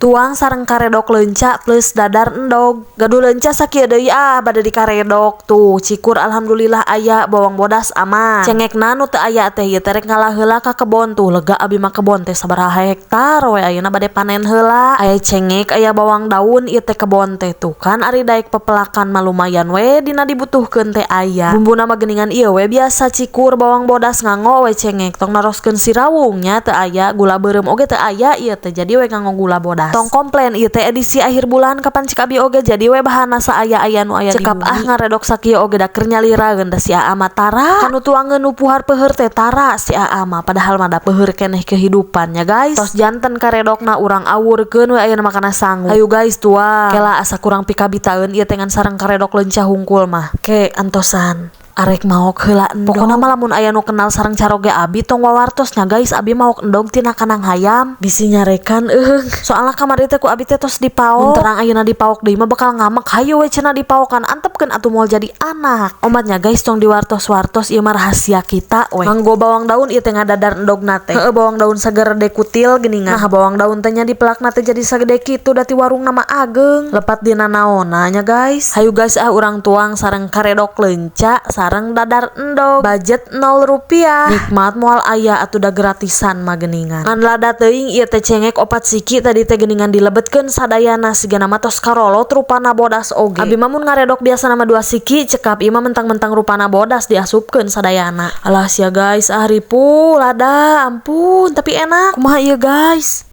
Tuang sareng karedok leunca plus dadar endog. Gaduh leunca sakieu deui ah bade dikaredok. Tuh cikur alhamdulillah aya, bawang bodas aman. Cengekna nu teu aya teh ieu teh rek ngalah heula ka kebon. Tuh lega abi mah kebon teh sabaraha hektar we ayeuna bade panen heula. Aya cengek, aya bawang daun ieu teh kebon teh, tuh kan ari daek pepelakan mah lumayan we dina dibutuhkeun teh aya. Bumbuna mah geuningan ieu we biasa, cikur, bawang bodas, nganggo we cengek. Tong naroskeun sirawung nya teu aya, gula beureum oge teu aya ieu teh, jadi we nganggo gula bodas. Tong komplain, ieu teh edisi akhir bulan kapan cik abi oge, jadi we bahana saaya-aya nu aya di Cekap bumi. ah. Ngaredok sakieu oge da keur nyaliraeun, da si Aa mah tara kanu tuangeun nu puhar peuheur teh, tara si Aa mah, padahal mah da peuheur keneh kehidupan nya, guys. Tos janten karedokna, urang awurkeun we ayeuna mah kana sangu. Hayu guys, tuang. Kela, asa kurang pikabitaeun ieu teh ngan sareng karedok leunca hungkul mah. Ke antosan arek maok heula endog. Pokona mah lamun aya nu kenal sareng caroge abi, tong wawartos nya, guys. Abi maok endog tina kanang hayam, bisi nyarekan euheung. Soalna kamari teh ku abi teh tos dipaok. Mun terang ayeuna dipaok deui mah bakal ngamek. Hayu we cenah dipaokan, antepkeun atuh, moal jadi anak. Omatnya guys, tong diwartos-wartos, ieu mah rahasia kita we. Nganggo bawang daun ieu teh ngadadar endogna teh. Heueuh, bawang daun sagede kutil geuningan. Nah, bawang daun teh nya dipelakna teh jadi sagede kitu, da ti warungna mah ageng. Lepat dina naonna nya, guys. Hayu guys ah, urang tuang sareng karedok leunca sareng dadar endog. Budget 0 rupiah. Nikmat moal aya atuh, da gratisan mah geuningan. Ngan lada teuing ieu teh, cengek opat siki tadi teh geuningan dilebetkeun sadayana, sigana mah tos karolot rupana bodas oge. Abi mah mun ngaredok biasana mah dua siki, cekap ieu mah mentang-mentang rupana bodas diasupkeun sadayana. Alah sia guys ah, ripuh lada, ampun, tapi enak. Kumaha ieu, guys?